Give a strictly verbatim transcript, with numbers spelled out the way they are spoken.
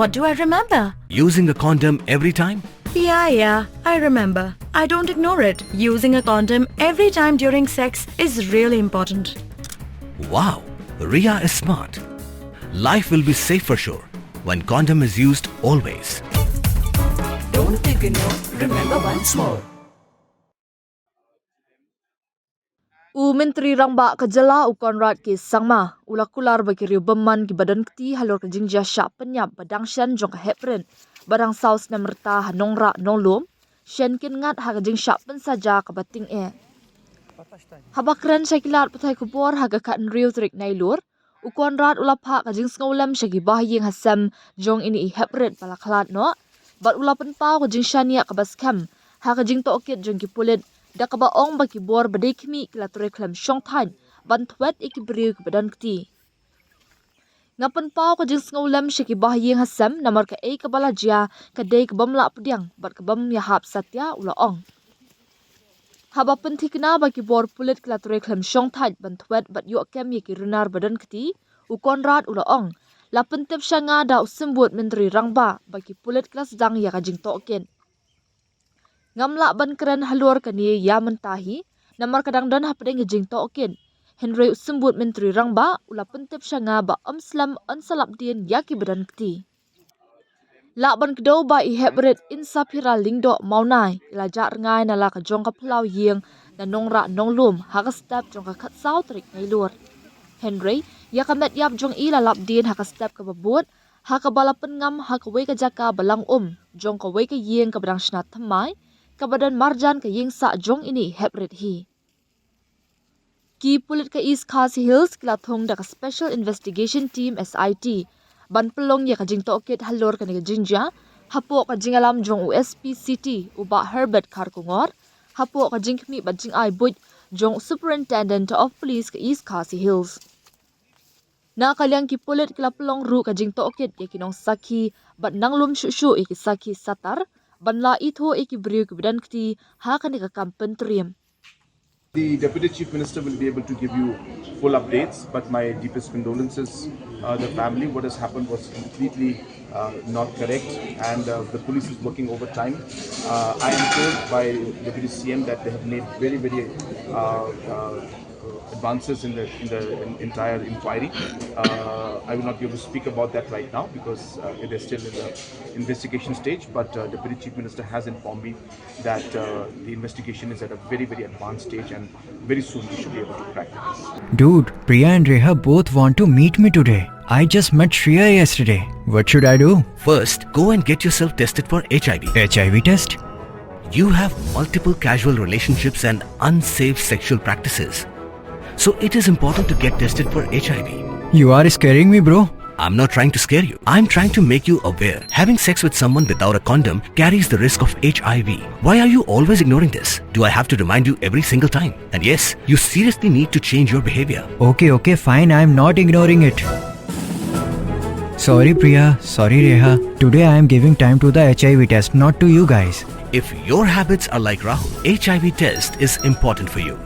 What do I remember? Using a condom every time? Yeah, yeah, I remember. I don't ignore it. Using a condom every time during sex is really important. Wow, Ria is smart. Life will be safe for sure when condom is used always. Don't ignore, remember once more. U Myntri Rangbah ka jylla u Conrad K Sangma u la kular ba ki riew bymman kiba don kti halor ka jingjia shah pynïap ba dang shen jong ka heprit ba dang saw snem rta ha Nongrah Nonglum shen kin ngat ha ka jingshah pynsaja kaba tyngeh. Haba kren sha ki lad pathai khubor ha ka khathynriew tarik Nailur, u Conrad u la phah ka jingsngewlem sha ki bahaïing hasem jong ine i heprit ba la khlad noh bad u la pynpaw ka jingshaniah kaba skhem ha ka jingtohkit jong ki pulit da kaba ong ba ki bor ba dei khmih ki la trei khlem shongthait ban thwet ïa ki briew kiba don kti. Nga pynpaw ka jingsngewlem sha ki bahaïing hasem namar kaei kaba la jia ka dei ka bym lah pdiang bad ka bym ïahap satia, u la ong. Haba pynthikna ba ki bor pulit ki la trei khlem shongthait ban thwet bad ïoh kem ïa ki runar ba don kti, u Conrad u la ong, la pyntip sha nga da u Symbud Myntri Rangbah ba ki pulit ki la sdang ïa ka jingtohkit. Ngam lah ban kren halor kane ïa mynta hi namar ka dang don hapdeng ka jingtohkit. Hynrei u Symbud Myntri Rangbah u la pyntip sha nga ba ym slem yn sa lap dien ïa kiba don kti. Lah ban kdew ba i heprit Insaphira Lyngdoh Mawnai i la jah rngai na la ka jong ka phyllaw ïing na Nongrah Nonglum ha ka step jong ka khatsaw tarik Nailur. Hynrei ïa ka met ïap jong i la lap dien ha ka step kaba bud ha kaba la pynngam ha kawei ka jaka ba lang um jong kawei ka ïing kaba dang shna thymmai kaba don marjan ka ïing sah jong ine i heprit hi. Ki pulit ka East Khasi Hills ki la thung da ka Special Investigation Team, S I T, ban pynlong ïa ka jingtohkit halor kane ka jingjia hapoh ka jingïalam jong u S P City, u Bah Herbert Kharkongor, hapoh ka jingkhmih bad jingai buit jong u Superintendent of Police ka East Khasi Hills. Na ka liang ki pulit ki la pynlong ruh ka jingtohkit ïa ki nongsakhi bad nang lum shuh shuh ïa ki sakhi satar ban la ithuh ïa ki briew kiba don kti ha kane ka kam pyntriem. The Deputy Chief Minister will be able to give you full updates, but my deepest condolences. Uh, the family, what has happened was completely uh, not correct, and uh, the police is working overtime. Uh, I am told by Deputy C M that they have made very, very uh, uh, advances in the in the in entire inquiry. Uh, I will not be able to speak about that right now because uh, it is still in the investigation stage. But uh, Deputy Chief Minister has informed me that uh, the investigation is at a very, very advanced stage, and very soon we should be able to crack the case. Dude, Priya and Reha both want to meet me today. I just met Shreya yesterday. What should I do? First, go and get yourself tested for H I V. H I V test? You have multiple casual relationships and unsafe sexual practices. So it is important to get tested for H I V. You are scaring me, bro. I'm not trying to scare you. I'm trying to make you aware. Having sex with someone without a condom carries the risk of H I V. Why are you always ignoring this? Do I have to remind you every single time? And yes, you seriously need to change your behavior. Okay, okay, fine. I'm not ignoring it. Sorry, Priya. Sorry, Reha. Today I am giving time to the H I V test, not to you guys. If your habits are like Rahul, H I V test is important for you.